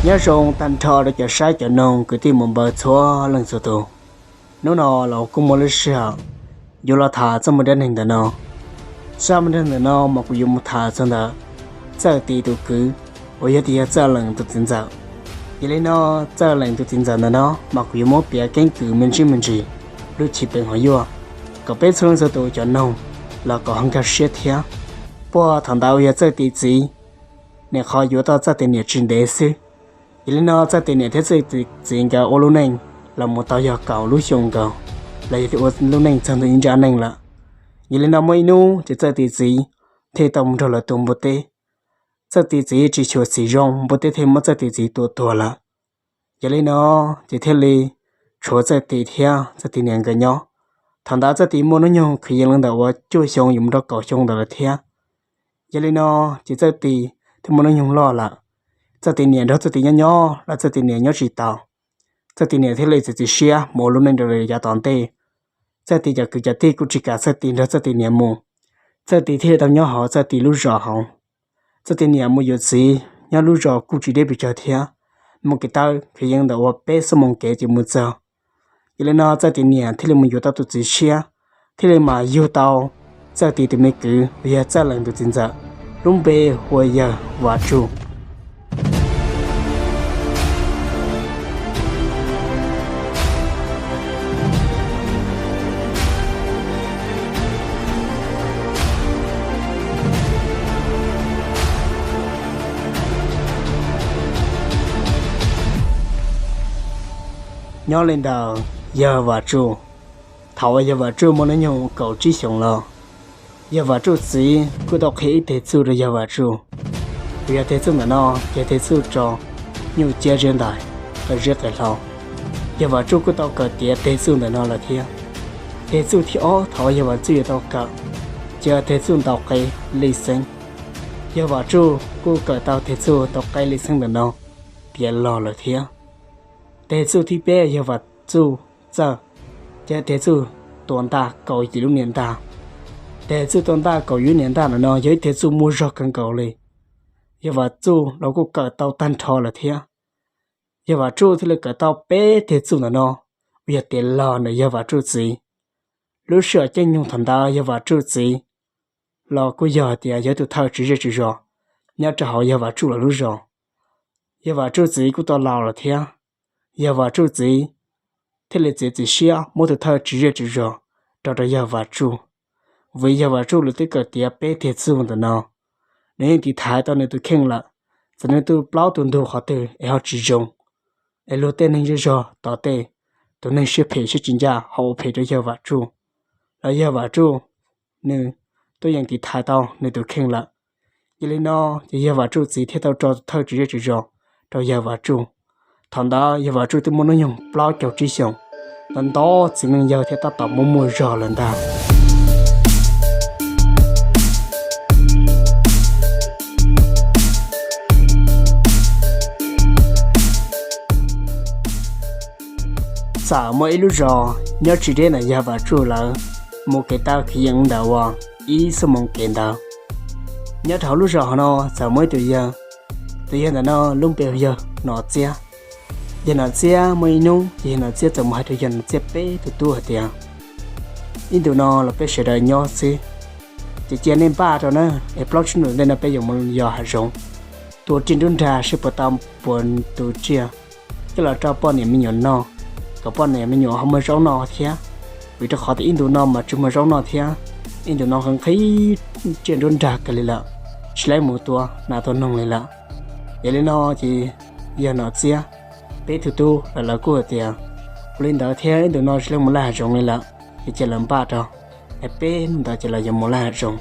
Nyob zoo tag nrho rau cov saib cov noog kwv tij muam npawg txhua leej txhua tus. Hnub no los kuj muaj lub sij hawm yuav los tham txoj me dab neeg ntawm no. Txoj me dab neeg ntawm no mas kuv yuav mus tham txog ntawm Txawj Tis tus kwv uas yog tias yog Txawj Lees tus txiv ntxawm. Yog li no, Txawj Lees tus txiv ntxawm ntawm no mas kuv yuav muab piav keeb kwm me ntsis me ntsis lub chiv peev hauv yuaj, kom peb txhua leej txhua tus cov noog los kom ho nkag siab thiab. Puag thaum ntawd uas yog Txawj Tis txiv, nim qhov yuav tau Txawj Tis niam tsis ntev xwb. Yog li no Txawj Tis niam thiab Txawj Tis txiv nkawd ua lub neej los mus tau yog kaum lub xyoo nkaus, los yog tias ua lub neej txog ntua ib ntsab neej lawm. Yog li no muaj ib hnub ces Txawj Tis txiv thiaj tau mus nrog lawv tua npua teb. Txawj Tis txiv tsis xyuam xim zoo, npua teb thiaj muab Txawj Tis txiv tua tuag lawm. Yog li no ces thiaj li tshuav Txawj Tis thiab Txawj Tis niam nkawd nyob. Thaum ntawd Txawj Tis muaj hnub nyoog kwv yees li ntawm uas cuaj xyoo yuav mus rau kaum xyoo ntawd lawm thiab. Yog li no ces Txawj Tis thiaj muaj hnub nyoog loj lawm. Txawj Tis niam nrog Txawj Tis nyob nyob los Txawj Tis niam nyob tsis tau. Txawj Tis niam thiaj li txiav tsis siab mus ua lub neej rau yav tom ntej. Txawj Tis cov kwv cov tij kuj tsis kam Txawj Tis nrog Txawj Tis niam mus. Txawj Tis thiaj li tau nyob hauv Txawj Tis lub zos hauv. Txawj Tis niam mus yuav txiv nyob lub zos kuj tsis deb pes tsawg thiab, mus kev taw kwv yees ntawm uas peb xuab moos kev ces mus txog. Yog li no Txawj Tis niam thiaj li mus yuav tau tus txiv tshiab, thiaj li mam yug tau Txawj Tis tus me kwv uas yog Txawj Lees tus txiv ntxawm, lub npe hu ua yawg Vam Tsuj. Nyob li ntawd yawg Vam Tsuj, thaum uas yawg Vam Tsuj muaj hnub nyoog kaum tsib xyoos los, yawg Vam Tsuj txiv kuj tau qhia ib teg txuj rau yawg Vam Tsuj. Uas yog teg txuj ntawm no ces teg txuj rau nyuj ciab ziab ntais, qe ziab qe hlau. Yawg Vam Tsuj kuj tau kawm tiav teg txuj ntawm no lawm thiab. Teg txuj thib ob thaum uas yawg Vam Tsuj yuav tau kawm, ces yog teg txuj ntaus qe li xeeb. Yawg Vam Tsuj kuj kawm tau teg txuj ntaus qe li xeeb ntawm no tiav los lawm thiab. Teg txuj thib peb yawg Vam Tsuj txawj, ces yog teg txuj tua ntaj kaum yim lub niam ntaj. Teg txuj tua ntaj kaum yim lub niam ntaj ntawm no yog ib teg txuj muaj zog kawg nkaus li. Yawg Vam Tsuj los kuj kawm tau tag nrho lawm thiab. Yawg Vam Tsuj thiaj li kawm tau peb teg txuj ntawm no uas yog tiav los ntawm yawg Vam Tsuj txiv. Lub sij hawm caij nyoog thaum ntawd yawg Vam Tsuj txiv los kuj yog hais tias yog tus thawj tswv zej tswv zos nyob rau hauv yawg Vam Tsuj lawv lub zos. Yawg Vam Tsuj txiv kuj tau laus lawm thiab. Yawg Vam Tsuj txiv thiaj li txiav txim siab muab tus thawj tswv zej tswv zos rau rau yawg Vam Tsuj, vim yawg Vam Tsuj lawv twb kawm tiav peb teg txuj ntawm no. Nws yeej tiv thaiv tau nws tus kheej lawm, txawm nws tu plaub tu ntug qhov twg es ho tsis zoo, es luag tej neeg zej zog tom tej, tus neeg siab phem siab tsis ncaj ho ua phem rau yawg Vam Tsuj, los yawg Vam Tsuj nws twb yeej tiv thaiv tau nws tus kheej lawm. Yog li no ces yawg Vam Tsuj txiv thiaj tau rau tus thawj tswv zej tswv zos rau yawg Vam Tsuj. Thaum ntawd yawg Vam Tsuj twb muaj hnub nyoog plaub caug tsib xyoos, ntau ntau txiv neej yawg thiaj tab tom muaj muaj zog lawm ntag. Txawm muaj ib lub zos nyob tsis deb ntawm yawg Vam Tsuj lawv, mus kev taw kwv yees ntawm uas ib xuab moos kev ntawd. Nyob rau hauv lub zos hauv no txawm muaj ib tug yawg. Tus yawg ntawm no lub npe hu yawg Nom Txiab. Yawg Nom Txiab muaj ib hnub ces yawg Nom Txiab txawm mus hais rau yawg Nom Txiab peb tus tub hais tias, ib ntus no los peb sawv daws nyob xwb, ces cia nej npaj rau na, es plaub tsib hnub tom ntej no peb yuav mus yos hav zoov, tua tsiaj nruab nrag seb puas tau puas tus tsiaj coj los rau poj niam me nyuam noj, kom poj niam me nyuam ho muaj zaub noj thiab. Vim rau qhov tias ib ntus no mas tsis muaj zaub noj thiab, ib ntus no nqhis nqhis tsiaj nruab nrag kawg li lawm, tsis laib mus tua nas tua noog li lawm. Yog li no ces yawg Nom Txiab peb tug tub lawv kuj hais tias, ua li ntawd thiab ib ntus no tsis laib mus laij hav zoov li lawm, ces cia lawv npaj rau, es peb hnub ntawd ces lawv yuav mus laij hav zoov.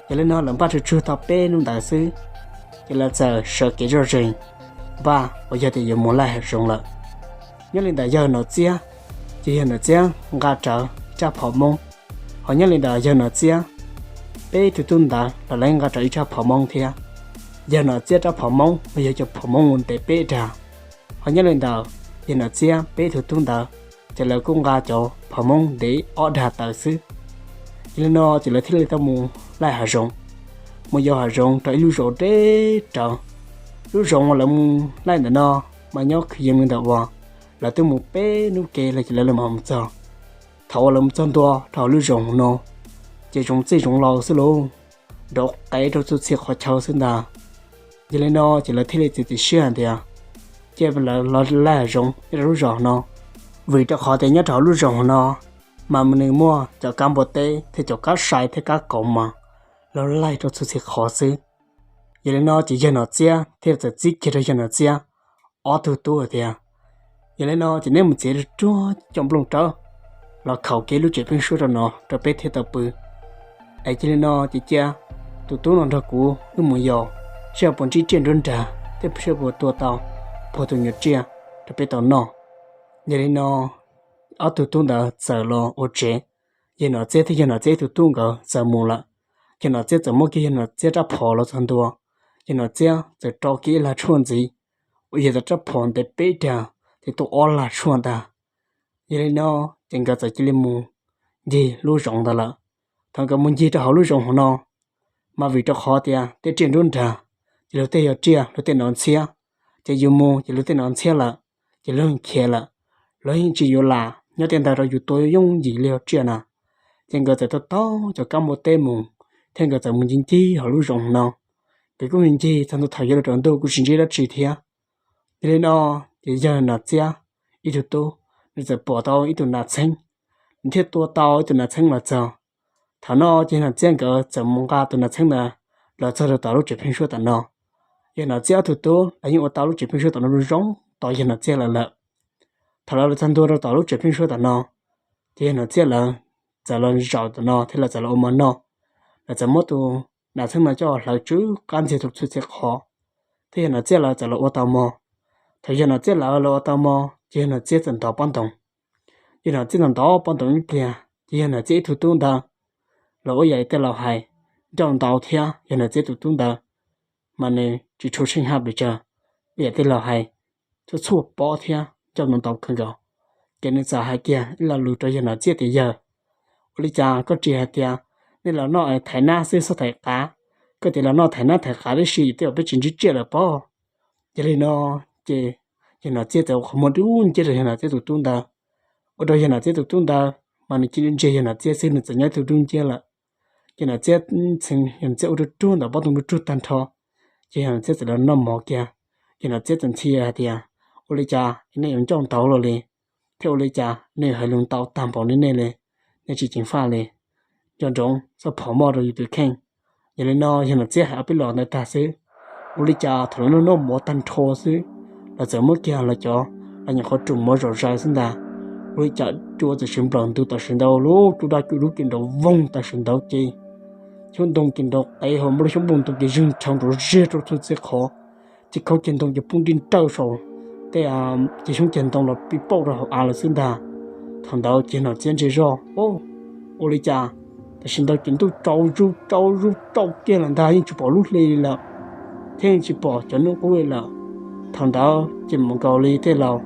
Yog li no lawv npaj tsuag tsuag tau peb hnub ntawd xwb, ces lawv txawm sawv kev zoj zeeg npaj uas yog tias yuav mus laij hav zoov lawm. Nyob li ntawd yawg Nom Txiab, ces yawg Nom Txiab nqa rawv ib rab phom moob. Ho nyob li ntawd yawg Nom Txiab peb tug tub ntawd los lawv nqa rawv ib rab phom moob thiab. Yawg Nom Txiab rab phom moob mas yog cov phom moob uas ntev peb dag. Ho nyob li ntawd yawg Nom Txiab peb tug tub ntawd ces lawv kuj nqa cov phom moob ntev ob dag tawm xwb. Yog li no ces lawv thiaj li tau mus laij hav zoov, mus yos hav zoov rau ib lub zos deb rawv. Lub zoov uas lawv mus laij ntawm no mas nyob kwv yees li ntawm uas lawv twb mus peb hnub kev los ces lawv mam mus txog. Thaum uas lawv mus txog ntua rau hauv lub zoov no, ces zoov txij zoov laus xwb lauj, nrov qev rau txhua txhia qhov chaw xwb ntag. Yog li no ces lawv thiaj li txiav txim siab hais tias cia lawv los laij zoov nyob rau lub zos no, vim rau qhov tias nyob rau hauv lub zoov no mas nws muaj cov kab npua teb thiab cov kab sai thiab kab kaus mas los laij rau txhua txhia qhov xwb. Yog li no ces yawg Nom Txiab thiaj txawm txib kiag rau yawg Nom Txiab ob tug tub hais tias, yog li no ces neb mus txiav ruaj ruaj cov nplooj rawv los khaum kev lub tsev pheeb suab rau no rau peb thiaj tau pw. Es cia li no ces cia tus tub no nrog kuv wb mus yos, seb puas ntsib riaj nruab nrag thiab seb puas tua tau puag tus nyuag riaj rau peb tau noj. Yog li no ob tug tub ntawd txawm los ua tsev, yawg Nom Txiab thiab yawg Nom Txiab ib tug tub nkawd txawm mus lawm. Yawg Nom Txiab txawm muab kiag yawg Nom Txiab rab phom los txog ntua, yawg Nom Txiab txawm rau kiag ib lag tshuaj ntxiv, ua yog tau rab phom ntev peb dag ces tuaj ob lag tshuaj ntag. Yog li no ces nkawd txawm cia li mus ncig lub zoov ntawd lawm. Thaum nkawd mus ncig rau hauv lub zoov hauv no mas vim rau qhov tias tej riaj nruab nrag ces luag tej yog riaj luag tej nov ntxhiab, ces yus mus ces luag tej nov ntxhiab lawm, ces luag khiav lawm, luag yeej tsis yuav lam nyob tej ntawd rau yus tua yooj yim li hauv riaj na. Ces nkawd txawm taug taug cov kab npua teb mus, thiab nkawd txawm mus ncig ncig hauv lub zoov no. Nkawd kuj mus ncig txog ntua thaum yuav los rau ntuj kuj tsis ntsib dab tsi thiab. Yog li no ces yawg Nom Txiab ib tug tub, nws txawm pom tau ib tug nas txheeb, nws thiaj tua tau ib tug nas txheeb los txog. Thaum no ces yawg Nom Txiab nkawd txawm mus nqa tus nas txheeb ntawd los txog rau tom lub tsev pheeb suab tom no. Yawg Nom Txiab ob tug tub los yeej ua tau lub tsev pheeb suab tom no zoo tos yawg Nom Txiab lawv lawm. Thaum lawv los txog ntua rau tom lub tsev pheeb suab tom no, ces yawg Nom Txiab lawv txawm los zaum tom no thiab lawv txawm los ua mov noj. Lawv txawm muab tus nas txheeb no coj hlawv tsw qab ntxiag rau txhua txhia qhov, thiab yawg Nom Txiab lawv txawm los ua tau mov. Thaum yawg Nom Txiab lawv los ua tau mov ces yawg Nom Txiab txawm ntov pob ntoos. Yawg Nom Txiab ntov ntov pob ntoos ib pliag ces yawg Nom Txiab ib tug tub ntawd los ua yam li tej laus hais, ncauj ntau thiab yawg Nom Txiab tus tub ntawd mas nws tsis tshua tsheej haj pes tsawg, ua yam tej laus hais, txhua txhua pob thiab ncauj ntau ntau kawg nkaus. Ces nws txawm hais kiag ib lo lus rau yawg Nom Txiab tias, yawg, ua li cas koj tsis hais tias nej los noj thaiv nab xwb txhob thaiv qav, koj tias los noj thaiv nab thaiv qav tib si tej zaum peb tsis ntsib tsiaj lawm pob. Yog li no ces yawg Nom Txiab txawm ua qhov muag dub nciab rau yawg Nom Txiab tus tub ntawd, ua rau yawg Nom Txiab tus tub ntawd mas nws cia li ntsia yawg Nom Txiab xwb nws txawm nyob ib tug dub nciab lawm. Yawg Nom Txiab ntxhee yawg Nom Txiab ua ruaj ruaj ntawm pob ntoo ruaj ruaj tag nrho, ces yawg Nom Txiab txawm los noj mov kiag. Yawg Nom Txiab txawm ntxhi hais tias, ua li cas nej yuav ncauj ntau luaj li, thiab ua li cas nej hais lus ntau tag npaum li nej li, nej tsis ceev faj li, nco ntsoov txhob phom moj rau yus tus kheej. Yog li no yawg Nom Txiab hais ob peb los ntawd tag xwb, ua li cas thaum lawv noj noj mov tag nrho xwb, lawv txawm muab kiag lawv cov, lawv nyuam qhuav rub mov zom zaws xwb ntag, ua li cas cua txawm sis nplaws ntws tam sim ntawd lub cua daj cua dub ces nrov voog tam sim ntawd ces xyoob ntoo ces nrov qev hauv lub xyoob nplooj ntoo ces zeeg rhawv nrov ziag rau txhua txhia qhov, ces khaub ceg ntoo ces poob nti nrawj saum tej ceg xyoob ceg ntoo los pib pauj rau hauv av lawm xwb ntag. Thaum ntawd ces Nom Txiab ntsia zoj, ua li cas tam sim ntawd ces ntuj tsaus zuj tsaus zuj tsaus kiag lawm ntag, yeej tsis pom lub hli li lawm, thiab yeej tsis pom cov hnub qub li lawm. Thaum ntawd ces mus nkaus li tej laus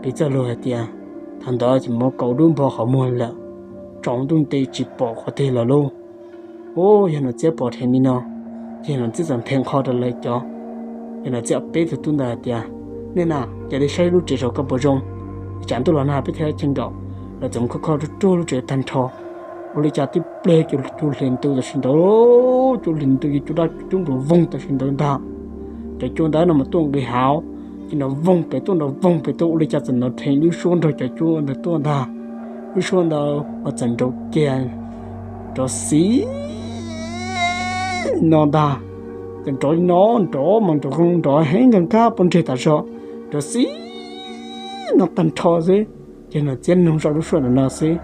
piv txoj lus hais tias, thaum ntawd ces mus kaus dub npho qhov muag li lawm, tsaus ntuj nti tsis pom qhov twg lawm lauj. Ua yog Nom Txiab pom dheev li no, ces Nom Txiab txawm nthe nqho rau lawv cov, yog Nom Txiab peb tug tub ntawd hais tias, nej na, cia li saib lub tsev saum koj puas zoo, tsam ntuj los nag peb thiaj cheej nkaum. Lawv txawm mus kho kho ruaj ruaj lub tsev tag nrho, ua li cas tib pliag ces cua hlis ntuj tam sim ntawd, cua hlis ntuj ces cua daj cua dub nrov voog tam sim ntawd ntag. Cov cua ntawd no mas tuaj nqis hauv, ces nrov voog pem tuaj nrov voog pem tuaj, ua li cas txawm nrov dheev lub suab nrog cov cua ntawd tuaj ntag. Lub suab ntawd mas txawm nrov kiag, nrov xiv no ntag, txawm nrov no nrov mas nrov nrov heev nkag nkag poob ntseg tas zog, nrov xiv no tag nrho xwb. Ces Nom Txiab nug zoj lub suab ntawm no xwb,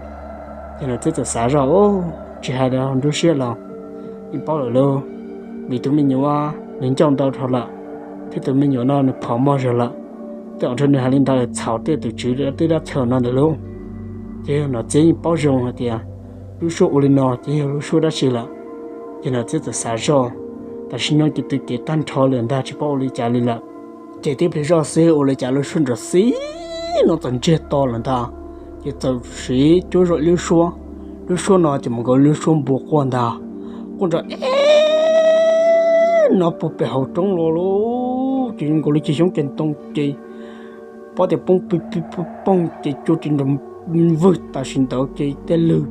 ces Nom Txiab txawm xav zoj, tsis hais rau nruab siab los yeej paub lawm lauj, vim tus me nyuam nws ncauj ntau dhau lawm, thiab tus me nyuam no nws phom moj zog lawm, tej zaum nrog nws hais li ntawd txhaum tej tus tswv tej dab chaw no ntawd lauj. Ces Nom Txiab yeej paub zoo hais tias lub suab ua li no ces yog lub suab dab tsi lawm. Ces Nom Txiab txawm xav zoj, tam sim no ces twb kev tag nrho lawm ntag tsis paub ua li cas li lawm. Ces tib pliag zoj xwb ua li cas lub suab nrov xiv no txawm ntsiag to lawm ntag. Ces txawm siv cuab zoj lub suab, lub suab no ces mus nkaus lub suab npua quaj ntag, quaj nrov ib no puag pem hauv roob los lauj. ces zoo nkaus li ceg xyoob ceg ntoo ces pob tias poob pw pw pw poog ces cua ris nrov vwg tam sim ntawd ces tej lwg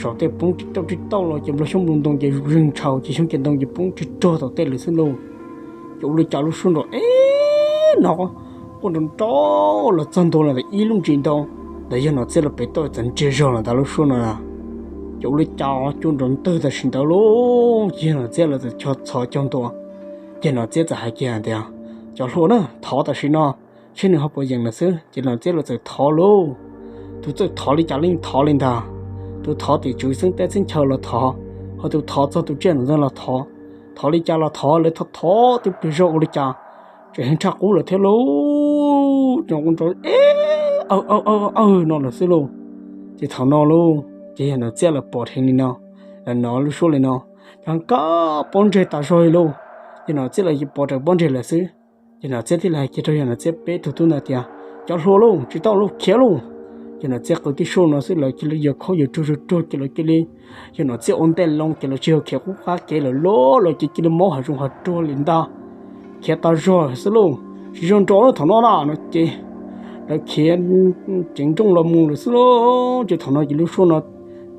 saum tej poob ris tauj ris tauj los ces nplog xyoob nplog ntoo ces zeeg ntshaus ceg xyoob ceg ntoo ces poob ris rog tom tej lwg xwb lauj. Ces ua li cas lub suab nrov eb no quaj nrov nrov los txog ntua lawm ntawm ib lub ntsis ntoo, ntawd yog Nom Txiab lawv pem toj txawm ntsiag zog lawm ntawd lub suab no. Ces ua li cas cua nrov ntwg tam sim ntawd lauj, ces yog Nom Txiab lawv txawm cho txhov caug ntua. Ces Nom Txiab txawm hais kiag tias, cov hluas na, thov tam sim no, seb nws ho puas yeem lawm xwb. Ces Nom Txiab lawv txawm thov lauj. Tus txawj thov li cas los yeej thov li ntag. Tus thov tim tswv xeeb teb xeeb chaw los thov, ho tus thov txog tus tsiaj ntawm ntawd los thov. Thov li cas los thov, lawv thov thov tib pliag zog ua li cas tseem heev tshaj qub lawm thiab lauj. Ces ua nrov eb aw aw aw aw no lawm xwb lauj. Ces thaum no lauj ces yog Nom Txiab lawv pom dheev li no, lawv hnov lub suab li no, ces kab pob ntseg tas zog li lauj. Ces Nom Txiab lawv pom raws pob ntseg lawm xwb. Ces Nom Txiab thiaj li hais kiag rau yog Nom Txiab peb tug tub ntawd tias, cov hluas lauj, tsis tau lauj, khiav lauj. Ces Nom Txiab qw tib suab no xwb lawv cia li yuav khaub yuav tsuag zuj ruag ces lawv cia li, yog Nom Txiab ua ntej loo ces lawv tsis yog khiav qub qab kev lawm lauj, lawv ces cia li maub hav zoov hav tsuag li ntag. Khiav tas zog xwb lauj, tsis zog nrov thaum no na no ces lawv khiav ceev nrooj los mus lawm xwb lauj. Ces thaum no ces lub suab no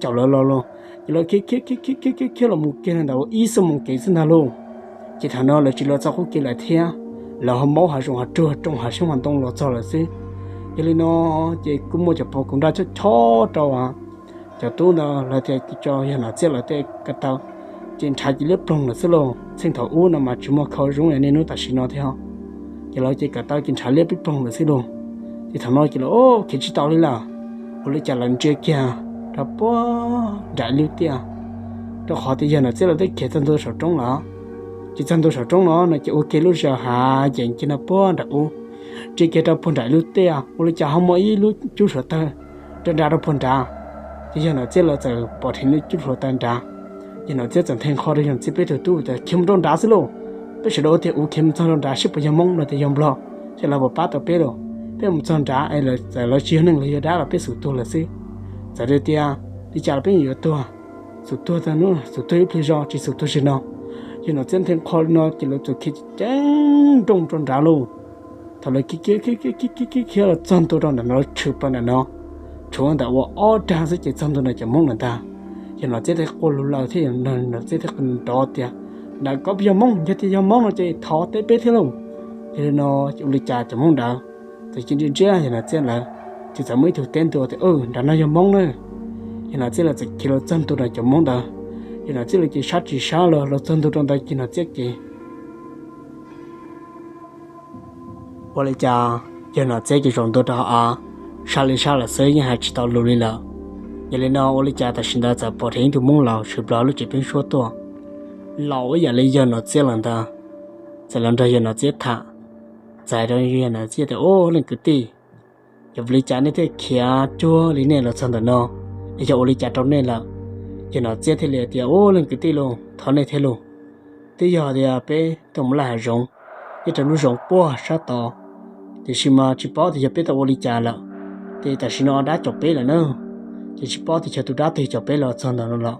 caum lawv los los, ces lawv khiav khiav khiav khiav khiav khiav los mus kiag ntawm ib xuab moos kev xwb ntag lauj. Ces thaum no lawv tsis los txog qub kev lawm thiab, lawv ho maub hav zoov hav tsuag rooj hav xyoob hav ntoo los txog lawm xwb. Yog li no ces kuj muaj cov pog kaus nraj chob chob rau cov tub ntawd lawv tias tso yog Nom Txiab lawv tej ko taw ces nrhav cia liab ploog lawm xwb lauj. Txheej thaum ub no mas tsis muaj khau zoo li niaj hnub tam sim no thiab, ces lawv ces ko taw ces nrhav liab pib ploog lawm xwb lauj. Ces thaum no ces lawv khiav tsis tau li lawm, ua li cas lawv ntsia kiag rau puag nram ib lub tiaj, rau qhov tias yog Nom Txiab lawv twb khiav txog ntua saum roob lawm. Ces txog ntua saum roob no no ces ua kiag lub zog hav yees kiag no puag nram ub, ntsia kiag rau puag nram ib lub tiaj ua li cas ho muaj ib lub cub suav tawg nrov nrad rau puag nrad. Ces yog Nom Txiab lawv txawm pom dheev lub cub suav tawg nrad. Yog Nom Txiab txawm nthe nqho rau yog Nom Txiab peb tug tub tias khiav mus rau nrad xwb lauj, peb sawv daws ua tiag ua khiav mus txog rau nrad seb puas yog Hmoob no tias yog Nplog, seb lawv puas pab tau peb lauj. Peb mus txog nrad es lawv txawm lawv tsis yog neeg los yog dab los peb xum tuag lawm xwb. Txawm tias li cas los peb yeej yuav tuag, xum tuag tag hnub xum tuag ib pliag zog tsis xum tuag zaum no. Yog Nom Txiab nthe nqho li no ces lawv txawm khiav ceev nrooj rau nrad lauj. Thaum lawv khiav khiav khiav khiav khiav khiav khiav los txog ntua rau ntawm no tshwm plaws ntawm no, tshuav ntawm ua ob rag xwb ces txog ntua ntawm cov Hmoob lawm ntag. Yog Nom Txiab thiaj quaj lug lawm thiab yog Nom Txiab thiaj nrov tias, nram ko puas yog Hmoob? Yog tias yog Hmoob no ces thov teb peb thiab lauj. Yog li no ces ua li cas cov Hmoob ntawd txawm cia li ntsia yog Nom Txiab lawm, ces txawm muaj ib tug teb ntua tias, nram no yog Hmoob na. Yog Nom Txiab lawv txawm khiav los txog ntua rau cov Hmoob ntawd. Yog Nom Txiab lawv ces sab tsis sab los los txog ntua rau ntawd ces Nom Txiab ces ua li cas yog Nom Txiab ces zaum ntua rau hauv av, sab li sab lawm xwb yeej hais tsis tau lus li lawm. Yog li no ua li cas tam sim ntawd txawm pom dheev ib tug Hmoob laus tshwm plaws lub tsev pheeb suab tuaj, laus ib yam li yog Nom Txiab lawm ntawd, txawm los nrog yog Nom Txiab tham. Txawm hais rau yog Nom Txiab tias, ub, leej kwv tij, yog vim li cas nej thiaj khiav cuag li nej los txog ntawm no? Es yog ua li cas rau nej lawm? Yog Nom Txiab thiaj li tias, ub, leej kwv tij lauj, thov nej thiab lauj. Twb yog tias peb tuaj mus laij hav zoov, nyob rau lub zoov puag sab tod, tiam sis mas tsis paub tias yog peb tau ua li cas lawm, ces tam sim no dab caum peb lawm na. Ces tsis paub tias yog tus dab twg caum peb los txog ntawm no lawm.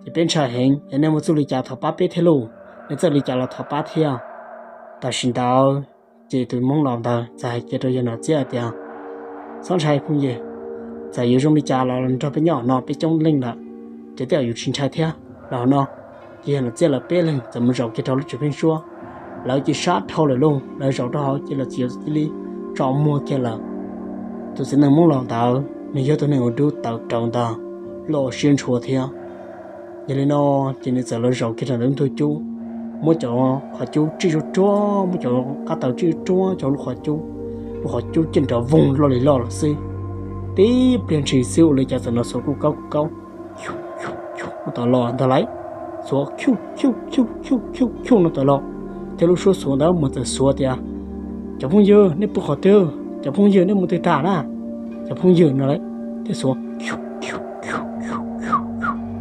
Ces peb ntshai heev, es nej muaj txuj li cas thov pab peb thiab lauj, nej txawj li cas los thov pab thiab. Tam sim ntawd ces tus Hmoob laus ntawd txawm hais kiag rau yawg Nom Txiab tias, txhob ntshai phooj ywg, txawm yuav zoo li cas los nrog peb nyob no peb coob leej lawm, ces tej zaum yus tsis ntshai thiab. Los no ces yawg Nom Txiab lawv peb leeg txawm mus zaum kiag rau lub tsev pheeb suab. Lawv ces sab dhau lawm lauj, lawv zaum rau hauv ces lawv txawm cia li tso muag kiag lawm. Tus txiv neej Hmoob laus ntawd nws yog tus neeg uas dub tawv raus ntag, loj siab ntshua thiab. Yog li no ces nws txawm los zaum kiag rau ntawm lub ntug cub, muab cov qhov cub tsij ruaj ruaj, muab cov qab taw tsij ruaj ruaj cov lub qhov cub, lub qhov cub cia li nrov voog loj li loj lawm xwb. Tib pliag ntshis xwb ua li cas txawm hnov xuav kuj kaub kuj kaub no tom los ntag lauj. Xuav khuj khuj khuj khuj khuj khuj no tom los, thiab lub suab xuav ntawd mas txawm xuav tias, cov phooj ywg, nej pw qhov twg? Cov phooj ywg, nej mus twg tag na? Cov phooj ywg no lawm, thiab xuav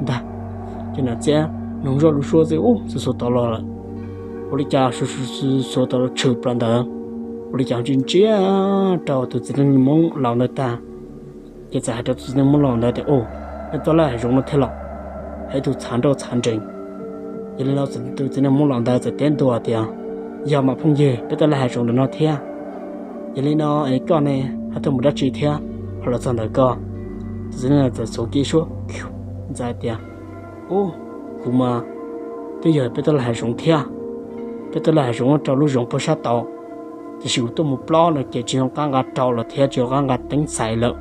ntag. Ces Nom Txiab noog zoj lub suab xwb, ub, xuav xuav tom los lawm. Ua li cas xuav xuav xuav tom los tshwm plaws ntawd, ua li cas ntsia ntsia rau tus txiv neej Hmoob laus ntawd tag, ces txawm hais rau tus txiv neej Hmoob laus ntawd tias, ub, nej tuaj laij hav zoov no thiab los? Hais tus txhav nrauj txhav nrees. Yog li no tus txiv neej Hmoob laus ntawd txawm teb ntua tias, Yog mas phooj ywg, peb tuaj laj hav zoov ntawm no thiab. Yog li no es koj ne, ho tuaj mus dab tsi thiab ho los txog ntawm ko? Tus txiv neej txawm xuav kiag suab ntxav tias, Ub, kuv mas twb yog peb tuaj laj hav zoov thiab. Peb tuaj laj hav zoov rau lub zoov puag sab tod, tiam sis kuv tuaj mus plob no ces tsis zoo qab nqa rau los thiab tsis zoo qab nqa teeb xais lawm,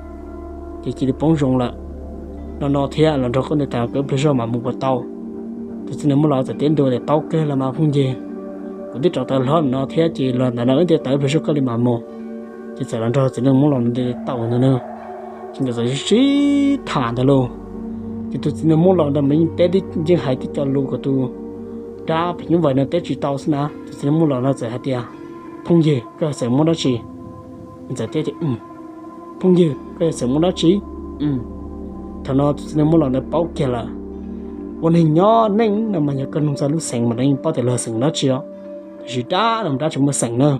ces cia li poob zoov lawm. No no thiab los nrog koj nti tas kom wb pliag zog mam mus puas tau? Tus txiv neej muab los txawm teb ntua tias, Tau kawg los mas phooj ywg, kuv twb rau taws hlob no thiab ces los ntawm no wb nti tas wb pliag zog koj li mam mus. Ces txawm los nrog txiv neej muab los nti tau ntawd na. Ces nkawd txawm sib sib tham ntawd lauj. Ces tus txiv neej muab los ntawd mas yeej teb, yeej hais tib co lus kom tus dab phim nyuj vais no teb tsis tau xwb na. Tus txiv neej muab los no txawm hais tias, Phooj ywg, koj xav muab dab tsi? Txawm teb tias, Phooj ywg, koj xav muab dab tsi? Thaum no tus txiv neej muab los ntawd paub kiag lawm, ua neeg nyob neej no mas yog koj nug txog lub xeem mas lawv yeej paub tias luag xeem dab tsi os, tiam sis dab no dab tsis muaj xeem na.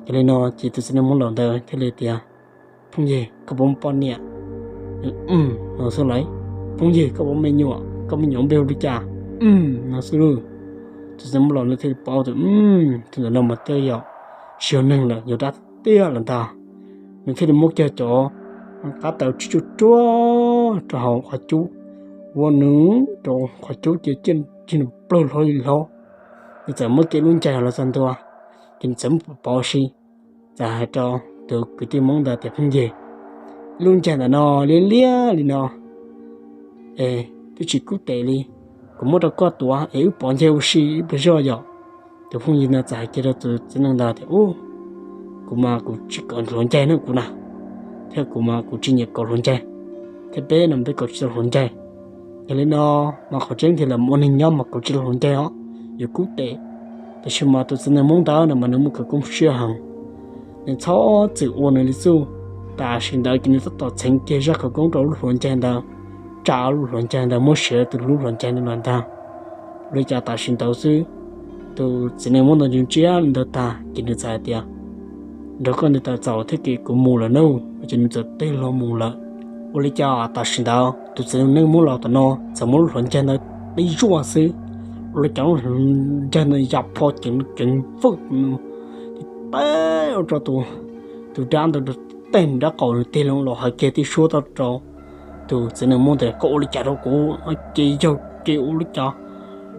Yog li no ces tus txiv neej muab los ntawd thiaj li tias, Phooj ywg, koj puas muaj poj niam? No xwb lauj. Phooj ywg, koj puas muaj me nyuam? Koj me nyuam npe hu li cas? No xwb lauj. Tus txiv neej muab los ntawd thiaj li paub tias, tus ntawm no mas twb yog tsis yog neeg lawm, yog dab tiag lawm ntag. Nws thiaj li muab kiag cov qab taws tsib tsuj ruag rau hauv qhov cub, ua nws rau qhov cub ces ciaj nws plaws hlo li hlo. Nws txawm muab kiag lub ncaig los txog ntua, ces nws txawm muab pov si, txawm hais rau tus kwv tij Hmoob ntawd tias, Phooj ywg, lub ncaig ntawm no liab liab li no es twb tsis kub tes li, kuv muab rau koj tuav es wb pov ncaig ua si ib pliag zog yom. Tus phooj ywg no txawm hais kiag rau tus txiv neej ntawd tias, Ub, kuv mas kuv tsis kaum hluav ncaig na kuv na, thiab kuv mas kuv tsis nyiam kaum hluav ncaig, thiab peb no peb kaum tsis tau hluav ncaig. Yog li no mas qhov tseeb tiag los ua neeg nyob mas kaum tsis tau hluav ncaig os, yuav kub tes. Tiam sis mas tus txiv neej Hmoob ntawd no mas nws muaj khawv koob siab heev, nws txhob txwm ua nws li xwb. Tam sim ntawd ces nws tab tom txheev kiag zaj khawv koob rau lub hluav ncaig ntawd, tsa lub hluav ncaig ntawd muab siav tus lub hluav ncaig ntawd los ntag. Ua li cas tam sim ntawd xwb, tus txiv neej Hmoob ntawd ntsia ntsia li ntawd tag ces nws txawm hais tias, Nrog koj nti tas txaus thiab ces kuv mus lawm na. Ces nws txawm tig hlo mus lawm. Ua li cas tam sim ntawd tus txiv neej Hmoob laus tom no txawm muab lub hluav ncaig ntawd tib zuaj xwb, ua li cas lub hluav ncaig ntawd ya phom ceev ceev fwj, tib teg ua rau tus dab ntawd, tib teg nws rab qaum, nws tig hlo los hais kiag tib suab rau tus txiv neej Hmoob ntawd, Koj ua li cas rau kuv? Ces yog ces ua li cas?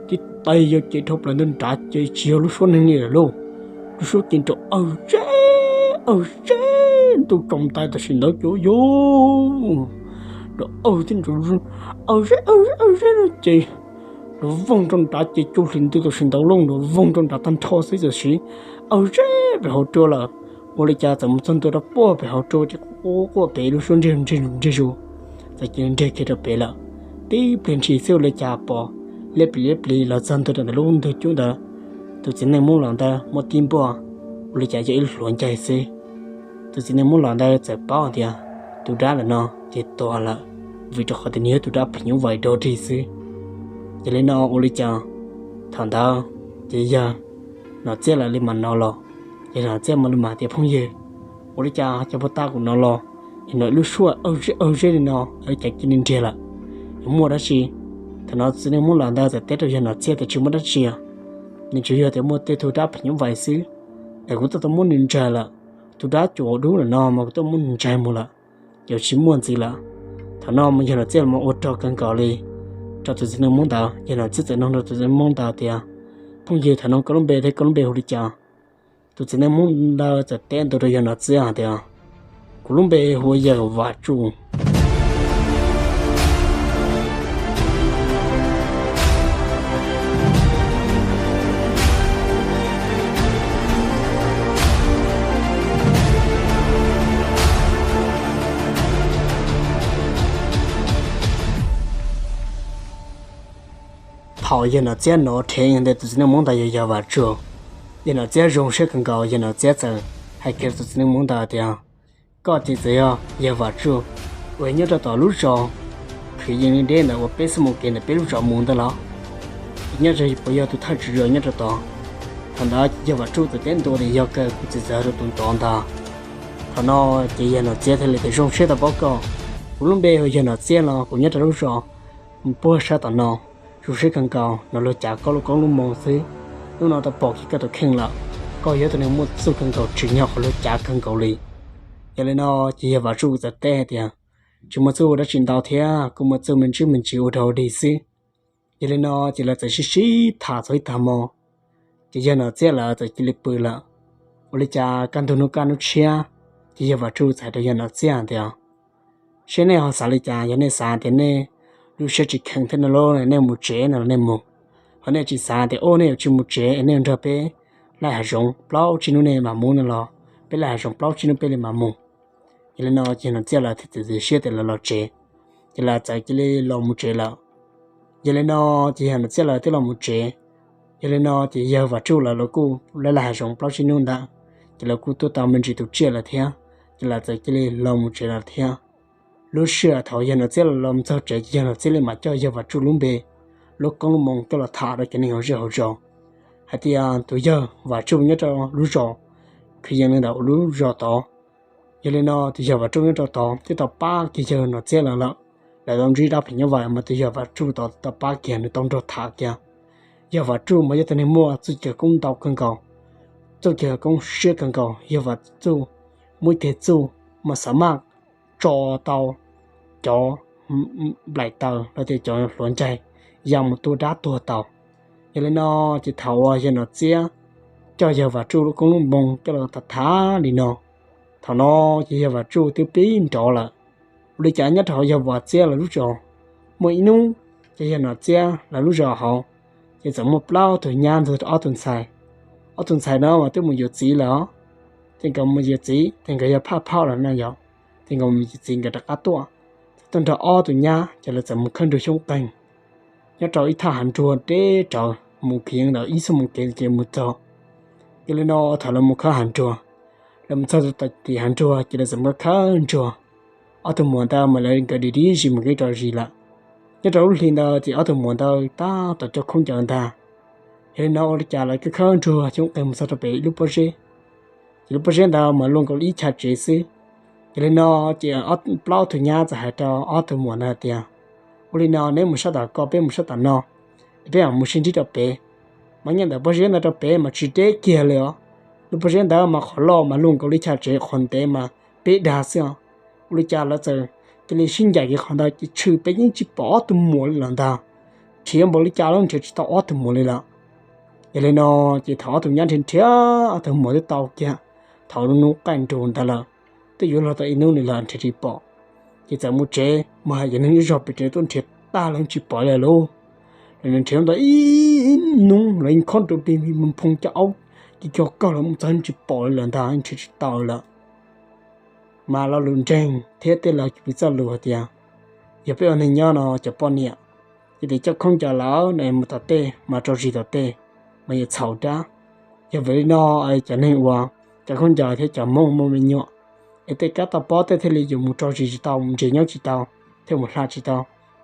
Tib teg yog ces dhau plaws ntawd nrad ces tsis yog lub suab neeg li lawm lauj. Lub suab ces nrov awg zeb awg zeb, ntuj tsaus ntais tam sim ntawd ces yog nrov awg thiab nrov awg zeb awg zeb awg zeb no ces nrov voog rau nrad ces cuag hlis ntws tam sim ntawd lauj, nrov voog rau nrad tag nrho xwb. Tam sim awg zeb pem hauv rua lawm. Ua li cas txawm mus txog ntua rau puag pem hauv rua ces quaj quaj pem lub suab nrig nrig zus, txawm cia li nrig kiag rau pem lawm. Tib pliag ntshis xwb ua li cas pom liab plis liab plis los txog ntua rau ntawm lub ntug cub ntawd, tus txiv neej Hmoob laus ntawd muaj tib npuaj, ua li cas yog ib lub hluav ncaig xwb. Tus txiv neej Hmoob laus ntawd txawm paub tias tus dab ntawm no ces tuag lawm, vim rau qhov tias nws yog tus dab phim nyuj vais dog dig xwb. Yog li no ua li cas thaum ntawd ces yawg Nom Txiab lawv li mam no los. Yawg Nom Txiab mam li mam tias, Phooj ywg, ua li cas cov puag ta kuv no los es nrov lub suab awg zeb awg zeb li no, ua li cas cia li nrig lawm? Yuav muaj dab tsi? Thaum no txiv neej Hmoob laus ntawd txawm teb rau yawg Nom Txiab tias, Tsis muaj dab tsi, nws tsuas yog tias muaj tej tug dab phim nyuj vais xwb, es kuv twb tau muab nws ntsaig lawm. Tus dab cuag dub lawm no mas kuv twb muab nws ntsaig mus lawm, ces tsis muaj ntxiv lawm. Thaum no mas yawg Nom Txiab los ua rog kawg nkaus li rau tus txiv neej Hmoob ntawd. Yawg Nom Txiab txawm nug rau tus txiv neej Hmoob ntawd tias, Phooj ywg, thaum no koj lub npe thiab koj lub npe hu li cas? Tus txiv neej Hmoob ntawd txawm teb ntua rau yawg Nom Txiab hais tias, Kuv lub npe hu ua yawg Vam Tsuj. Thaum yawg Nom Txiab hnov rheev ntawm tus txiv neej Hmoob ntawd yog yawg Vam Tsuj, yawg Nom Txiab zoo siab kawg nkaus. Yawg Nom Txiab txawm hais kiag tus txiv neej Hmoob ntawd tias, Koj ces txawm yog yawg Vam Tsuj uas nyob rau tom lub zos Khwv Yees Li Deb ntawd uas peb xub mus kev ntawm peb lub zos mus ntawd los? Nyob puas yog tus thawj tswj zos nyob rau tod? Thaum ntawd yawg Vam Tsuj txawm teb ntua tias, Yog kawg, kuv txiv txawm yog tus tom ntag. Thaum no ces yawg Nom Txiab thiaj li tias, Zoo siab tau paub koj. Kuv lub npe hu yawg Nom Txiab los kuv nyob rau lub zos puag sab tom no. Zoo siab kawg nkaus, no luag cav koj lub koob lub moo xwb, hnub no tau pom kiag koj tus kheej lawm. koj yog tus neeg muaj txuj kawg nkaus, tsim nyog qhov luag cav kawg nkaus li. Yog li no ces yawg Vam Tsuj txawm teb tias, tsis muaj txuj dab tsi ntau thiab, kuv muaj txuj me ntsis me ntsis ua dog dig xwb. Yog li no ces lawv txawm sib sib tham txog ib tag hmo, ces yawg Nom Txiab lawv txawm cia li pw lawm. Ua li cas kaj ntug hnub kaj hnub tshiab, ces yawg Vam Tsuj txawm hais rau yawg Nom Txiab tias, seb nej ho xav li cas, yog nej xav tias nej lub siab tsis kheev thiab no los nej mus tsev no los nej mus, ho nej tsis xav tias nej yuav tsis mus tsev es nej yuav nrog peb laij hav zoov plaub tsib hnub nej mam mus no los peb laij hav zoov plaub tsib hnub peb li mam mus. Yog li no ces yawg Nom Txiab lawv thiaj txiav txim siab tias lawv los tsev, ces lawv txawm cia li los mus tsev lawm. Yog li no ces yawg Nom Txiab lawv twb los mus tsev. Yog li no ces yawg Vam Tsuj lawv los kuj laij laij hav zoov plaub tsib hnub ntawd, ces lawv kuj tuaj tau me ntsis tus tsiaj lawm thiab, ces lawv txawm cia li los mus tsev lawm thiab. Lub sij hawm thaum yawg Nom Txiab los mus txog tsev ces yawg Nom Txiab li mam coj yawg Vam Tsuj lub npe, lub koob lub moo coj los tham rau cov neeg hauv zej hauv zos hais tias tus yawg Vam Tsuj nyob rau lub zos Khwv Yees li ntawm lub zos tod. Yog li no tus yawg Vam Tsuj nyob rau tod twb tau pab kiag yawg Nom Txiab lawv lawm. Lawv tau ntsib dab phim nyuj vais mas tus yawg Vam Tsuj tod tau pab kiag, nws tau nrog tham kiag. Yawg Vam Tsuj mas yog tus neeg muaj txuj cawg koob ntau kawg nkaus, txuj cawg koob siab kawg nkaus. Yawg Vam Tsuj muaj ib teg txuj mas xav maj tso tau cov nplaim taws los tias cov hluav ncaig ya mus tua dab tuag tau. Yog li no ces thaum uas yawg Nom Txiab coj yawg Vam Tsuj lub koob lub moo coj los tham tham li no, thaum no ces yawg Vam Tsuj twb pib nrov lawm. Ua li cas nyob rau hauv yawg Vam Txiab lawv lub zos, muaj ib hnub ces yawg Nom Txiab lawv lub zos hauv, ces txawm muaj plaub tug nyab nrog ob tug ntxhais. Ob tug ntxhais no mas twb mus yuav txiv lawm os. Ces nkawd mus yuav txiv ces nkawd yog phaj phauj lawm no yog, ces nkawd mus yuav txiv nkawd rov qab tuaj, txawm tuaj nrog ob tug nyab ces lawv txawm mus khawb nruas xyoob qeeg nyob rau ib thaj hav nruas deb rawv mus kiv ntawm ib xuab moos kev ces mus txog. Yog li no thaum lawv mus khawb hav nruas, lawv mus txog tim hav nruas ces lawv txawm mus khawb nruas. Ob tug muam ntawd mas lawv nkawd dim dib zis mus kev rau zis lawm. Nyob rau lub hli ntawd ces ob tug muam ntawd tab tom coj khaub ncaws ntag. Yog li no ua li cas lawv khawb khawb nruas xyoob qeeg mus txog rau pem ib lub pob zeb, ces lub pob zeb ntawd mas luaj nkaus li ib chav tsev xwb. Yog li no ces plaub tug nyab txawm hais rau ob tug muam ntawd hais tias, ua li no neb mus sab tom ko peb mus sab tom no, es peb mam mus sib ntsib rau pem. Mas nyob ntawm pob zeb ntawd rau pem mas tsis deb kiag li os. Lub pob zeb ntawd mas qhov loj mas luaj nkaus li chav tsev, qhov ntev mas peb dag xwb os. Ua li cas lawv txawm cia li sib ncaim kiag qhov ntawd ces tshwm pem yeej tsis pom ob tug muam li lawm ntag. Nrhiav npaum li cas los nrhiav tsis tau ob tug muam li lawm. Yog li no ces thaum ob tug nyab nrhiav nrhiav ob tug muam twb tau kiag thaum lub hnub qaij nrug ntawd lawm, twb yuav luag tau ib hnub li lawm nrhiav tsis pom, ces txawm mus tsev mus hais cov neeg ib zog pem tsev tuaj nrhiav tag los tsis pom li lauj. Lawv nrhiav ntau ib hnub los yeej khob rau plig plig phoov cov aub, ces cov kawg los mus txog tsis pom li lawm ntag, nrhiav tsis tau lawm. Mas lo lus ntseeg thiab tej laus cov txoj lus hais tias, yog peb ua neeg nyob no cov poj niam, ces tias coj khaub ncaws lawm no mus tom tej mas rau zis tom tej, mas yuav txhaum dab. Yog vim li no cov neeg uas cov khaub ncaws thiab cov Hmoob muaj me nyuam, es tej kab toj pob tej thiaj li yuav mus rau zis tsis tau, mus ntsia nyob tsis tau, thiaj mus hla tsis tau,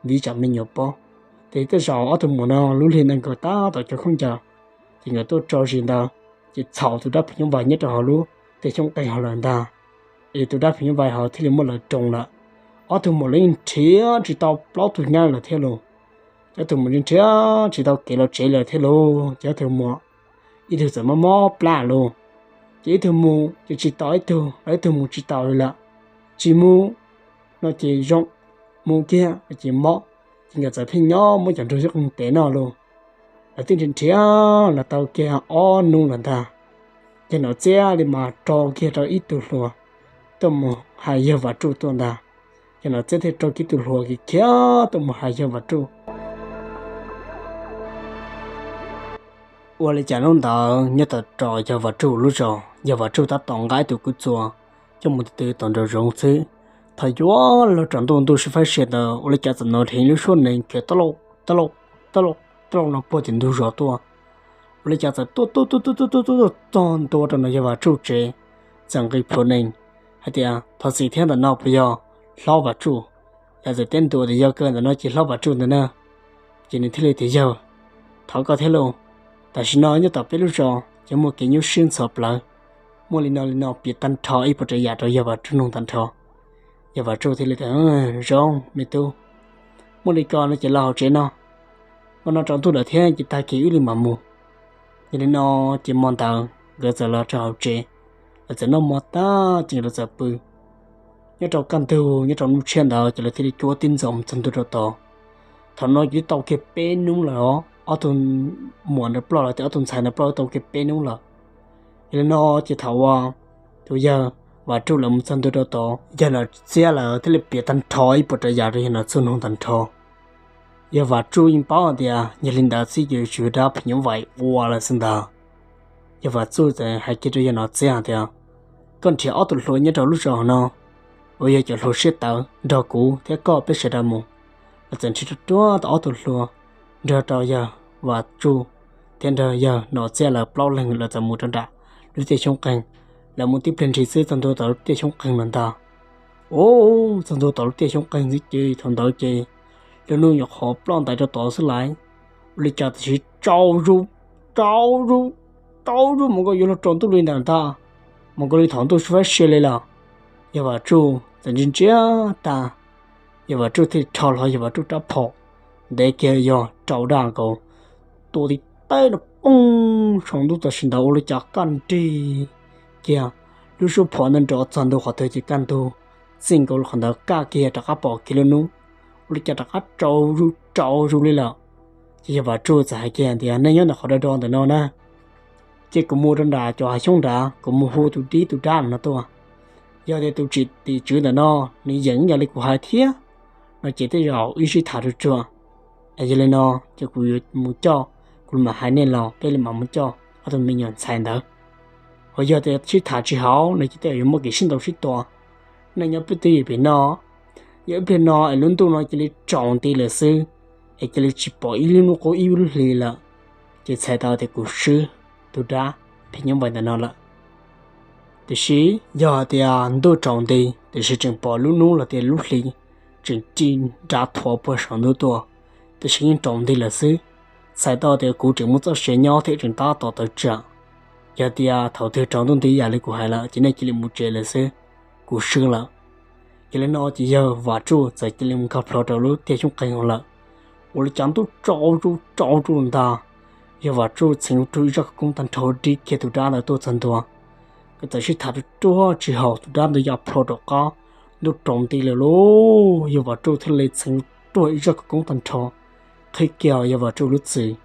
vim tsam me nyuam pob. Ces tej zaum ob tug muam no lub hli ntawd nkawd tab tom coj khaub ncaws, ces nkawd tuaj rau zis ntawd, ces txhaum tus dab phim nyuj vais nyob rau hauv lub tej xyoob qeeg hauv lawm ntag. Es tus dab phim nyuj vais hauv thiaj li muab lawv roos lawm. Ob tug muam los yeej nrhiav tsis tau plaub tug nyab lawm thiab los. Ces ob tug muam nrhiav tsis tau kev los tsev lawm thiab los, ces ob tug muam ib tug txawm mob mob plab los, ces ib tug mus ces tsis taus ib tug, los ib tug mus tsis taus li lawm. Tsis mus no ces zoo, mus kiag ces mob, ces nkawd txawm pheej nyob muab cov nruas xyoob qeeg tev noj los. Lawv twb nrhiav nrhiav los tau kiag ob hnub lawm ntag, ces Nom Txiab li mas rau kiag rau ib tug hluas tuaj mus hais yawg Vam Tsuj tuaj ntag. Ces Nom Txiab thiaj rau kiag tus hluas khiav tuaj mus hais yawg Vam Tsuj. Ua li cas hnub ntawd nyob tom rau yawg Vam Tsuj lub zos, yawg Vam Tsuj tab tom nqa ib tug kub txua coj mus tw tw tom nraum zoov xwb. Thaum yuav luag tsaus ntuj, ntuj sib faib sia ntawd ua li cas txawm hnov dheev lub suab nees khiav taj lauj taj lauj taj lauj no puag tim ntug zos tuaj. Ua li cas txawm tuaj tuaj tuaj tuaj tuaj tuaj tuaj txog ntua rau ntawm yawg Vam Tsuj tsev, txawm nqis plhuav nees hais tias, thov txim thiab, ntawm no puas yog hlob Vam Tsuj? Lawv txawm teb ntua tias, yog kawg, ntawm no ces hlob Vam Tsuj ntawd na. Ces nws thiaj li tias, yawg, thov koj thiab lauj, tam sim no nyob tom peb lub zos ces muaj kev nyuaj siab ntxhov plawv, muaj li no li no piav tag nrho ib puas tsav yam rau yawg Vam Tsuj mloog tag nrho. Yawg Vam Tsuj thiaj li tias, zoo me tub, muaj li ko no ces los hauv tsev no, hmo no tsaus ntuj lawm thiab ces tag kis wb li mam mus. Yog li no ces hmo ntawd nkawd txawm los rau hauv tsev, lawv txawm noj mov tag ces nkawd txawm pw. Nyob rau kaj ntug nyob rau hnub tshiab ntawd ces lawv thiaj li cuab tib ntxov mus txog ntua rau tod. Thaum no ces twb tau kiag peb hnub lawm os, ob tug muam ntawd ploj los tias ob tug ntxhais ntawd ploj tau kiag peb hnub lawm. Yog li no ces thaum uas tus yawg Vam Tsuj lawv mus txog ntua rau tod, yawg Nom Txiab lawv thiaj li piav tag nrho ib puas rau yawg, rau yawg Nom Txuj mloog tag nrho. Yawg Vam Tsuj yeej paub hais tias yog li ntawd xwb ces yuav tsum yog dab phim nyuj vais ua lawm xwb ntag. Yawg Vam Tsuj txawm hais kiag rau yawg Nom Txiab hais tias, koj nrhiav ob tug hluas nyob rau lub zos no uas yog cov hluas siab tawv nrog kuv thiab koj peb sawv daws mus. Lawv txawm nrhiav ruaj ruaj tau ob tug hluas nrog rau yawg Vam Tsuj thiab nrog yawg Nom Txiab lawv plaub leeg, lawv txawm mus rau nram lub tiaj xyoob qeeg. Lawv mus tib pliag ntshis xwb txog ntua tom lub tiaj xyoob qeeg lawm ntag. Ub, txog ntua tom lub tiaj xyoob qeeg xwb ces thaum ntawd ces lub hnub nyuam qhuav ploj ntais rau tod xwb lais, ua li cas tam sim tsau zus, tsau zus, tsau zus mas nkaus yuav luag tsaus ntuj li ntawm ntag, mas nkaus li thaum ntuj sib faib sia li lawm. Yawg Vam Tsuj txawm ntsia ntsia tag, yawg Vam Tsuj thiaj rho hlo yawg Vam Tsuj rab phom, ntev kiag yog rau daj nkaus, tua tib teg no poob saum ntuj tam sim ntawd ua li cas kaj nrig kiag, lub suab phom ntawd nrov txog ntua qhov twg ces kaj ntug txij nkaus li qhov ntawd kaj kiag rov qab pom kiag lub hnub, ua li cas rov qab tsau zus tsau zus li lawm. Ces yawg Vam Tsuj txawm hais kiag tias, nej nyob ntawm qhov do do ntawm no na, ces kuv mus rau nram cov hav xyoob nrad, kuv mus hu tus dib tus dab no tuaj. Yog tias tus tim tswv ntawm no nws yeem ib yam li kuv hais thiab no ces tej zaum wb sib tham tsuag tsuag. Es yog li no ces kuv yuav mus coj, kuv mam hais nej los peb li mam mus coj ob tug me nyuam ntxhais ntawd. Ho yog tias sib tham tsis haum no ces tej zaum yuav muaj kev sib ntaus sib tua. Nej nyob peb twb ywm pem no, yog ib pliag no es lub ntuj no cia li tsaus nti lawm xwb, es cia li tsis pom ib lub hnub qub ib lub hli lawm, ces txhais tau tias kuv swb tus dab phim nyuj vais ntawm no lawm. Tiam sis yog hais tias ntuj tsaus nti tiam sis tseem pom lub hnub los tias lub hli tseem ri nra thuav puag saum ntuj tuaj, tiam sis yeej tsaus nti lawm xwb, txhais tau tias kuv tseem muaj txoj sia nyob thiab tseem tab tom tawm tsam. Yog tias thaum twg tsaus ntuj nti yam li kuv hais lawm ces nej cia li mus tsev lawm xwb, kuv swb lawm. Yog li no ces yawg Vam Tsuj txawm cia li mus nkag plho rau lub tiaj xyoob qeeg lawm. Ua li cas ntuj tsaus zus tsaus zus ntag, yawg Vam Tsuj txheev rau ib zaj khawv koob tag nrho dib kiag tus dab ntawd tuaj txog ntua. Nkawd txawm sib tham tsuag tsuag tsis haum, tus dab ntawd ya plho rov qab, ntuj tsaus nti lawm lauj. Yawg Vam Tsuj thiaj li txheev rau ib zaj khawv koob tag nrho qhib kiag yawg Vam Tsuj lub txwm,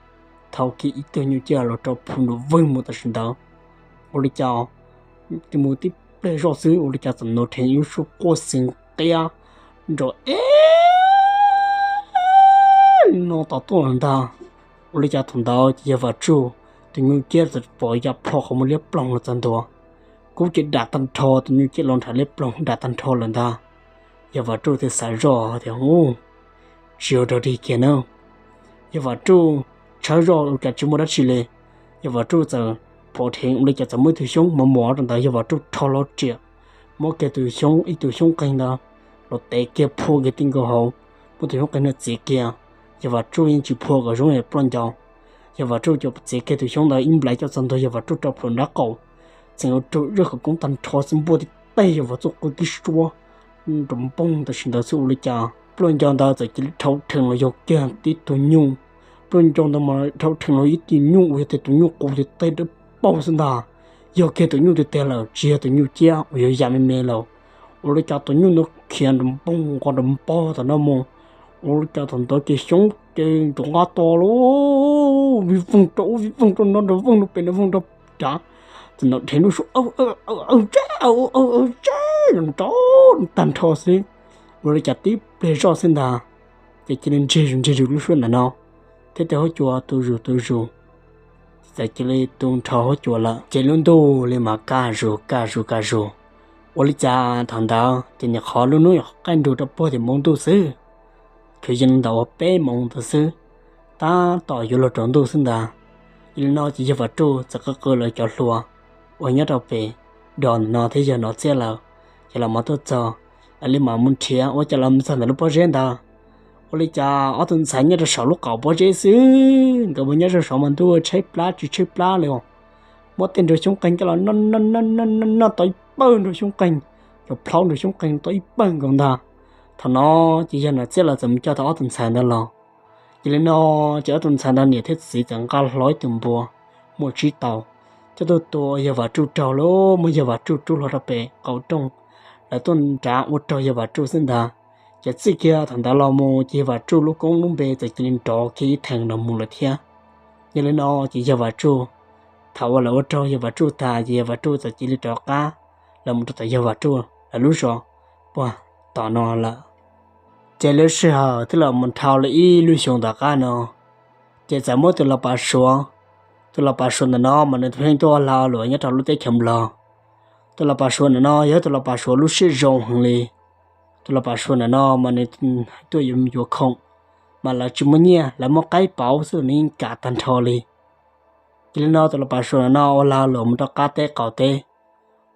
thau kiag ib tug nyuj ciaj los rau plhu nram veej mus tam sim ntawd. Ua li cas mus tib pliag zoj xwb ua li cas txawm hnov dheev ib lub suab quaj xeev qiab nrov eb no tom tuaj lawm ntag. Ua li cas thaum ntawd ces yawg Vam Tsuj tus nyuj ciaj txawm pom ya plho qhov muag liab ploog los txog ntua. Kub ces dam tag nrho, tus nyuj ciaj los nrad liab ploog dam tag nrho lawm ntag. Yawg Vam Tsuj thiaj xav zoj tias, u, tsis ua rau dig kiag na. Yawg Vam Tsuj tshawb zoj ua cas tsis muaj dab tsi li. Yawg Vam Tsuj txawm pom dheev ua li cas txawm muaj ib tug xyoob mos mos rau ntawd, yawg Vam Tsuj rho hlo riam, muab kiag tus xyoob, ib tug xyoob qeeg ntawd los tev kiag phua kiag ti nkaus hauv, muab tus xyoob qeeg no txiav kiag. Yawg Vam Tsuj yeej tsis phua kom zoo es ploj ncau. Yawg Vam Tsuj coj txiav kiag tus xyoob ntawd ib nplais coj txog ntua yawg Vam Tsuj rau plhuav nrab qaum, txheev ua rau zaj khawv koob tag nrho xwb npuaj tib teg yawg Vam Tsuj qw tib suab nrov npoog tam sim ntawd xwb ua li cas ploj ncau ntawd txawm cia li dhau rhees los yog kiag tib tug nyuj. Ploj ncau ntawd mas dhau rhees los ib tug nyuj uas yog tias tus nyuj qus tes teg dawb paug xwb ntag. Yog kiag tus nyuj tes teg lawm tsis yog tus nyuj ciaj uas yuav ya me me lawm. Ua li cas tus nyuj ntawd khiav nrov npoog nqos nrov npoog tom no mus. Ua li cas thaum ntawd ces xyoob ces nrov nqaj to lauj, vij voog rau ub vij voog rau no nrov voog rau pem nrov voog rau crav. Txawm hnov dheev lub suab aw aw aw aw tseb aw aw aw tseb nrov tag nrho xwb. Ua li cas tib pliag zoj xwb ntag ces cia li nrig zus nrig zus lub suab ntawm no, thiab tej huab cua tu zus tu zus, txawm cia li tu nrho huab cua lawm ces lub ntuj li mas kaj zus kaj zus kaj zus. Ua li cas thaum ntawd ces nyuam qhuav lub hnub nyuam qhuav qaij nrug rau puag tim npoo ntuj xwb, kwv yees ntawm uas peb moos ntawd xwb, tab tom yuav luag tsaus ntuj xwb ntag. Yog li no ces yawg Vam Tsuj txawm qw qw lawv cov hluas uas nyob rau pem dos ntawm no thiab yawg Nom Txiab lawm, ces los mus tuaj txog, li mam mus nrhiav ua cas los mus txog ntawm lub pob zeb ntawd. Ua li cas ob tug ntxhais nyob rau saum lub qaum pob zeb xwb, nkawd mus nyob rau saum mas ntuj tshaib plab tsis tshaib plab li os. Muab tej nruas xyoob qeeg coj los noj noj noj noj tau ib pawg nruas xyoob qeeg, cov plhaub nruas xyoob qeeg tau ib pawg nkaus ntag. Thaum no ces yawg Nom Txiab lawv txawm mus coj tau ob tug ntxhais ntawd los. Ces li no ces ob tug ntxhais ntawd niam thiab txiv txawm nqa hlo ib tug npua muaj tsib taus, coj tuaj tua yawg Vam Tsuj raug lauj, muab yawg Vam Tsuj rub hlo rau pem qaum rooj, lawv tuaj nrad ua raug yawg Vam Tsuj xwb ntag. Ces txij kiag thaum ntawd los mus ces yawg Vam Tsuj lub koob lub npe txawm cia li nrov kiag ib theem los mus lawm thiab. Yog li no ces yawg Vam Tsuj, thaum uas lawv ua raug yawg Vam Tsuj tag ces yawg Vam Tsuj txawm cia li rov qab los mus rau tom yawg Vam Tsuj lawv lub zos puag tom no lawm. Ces lub sij hawm twb los mus dhau li ib lub xyoos tom qab no, ces txawm muaj tus los pav suav. Tus los pav suav ntawm no mas nws pheej tuaj ua lag ua luam nyob rau lub teb chaws Nplog. Tus los pav suav ntawm no yog tus los pav suav lub siab zoo heev li. Tus los pav suav ntawm no mas nws tuaj yuav khoom, mas lawv tsis muaj nyiaj, lawv muab qaib pauv xwb nws yeej kam tag nrho li. Ces li no tus los pav suav ntawm no ua lag ua luam mus rau qab teb qaum teb.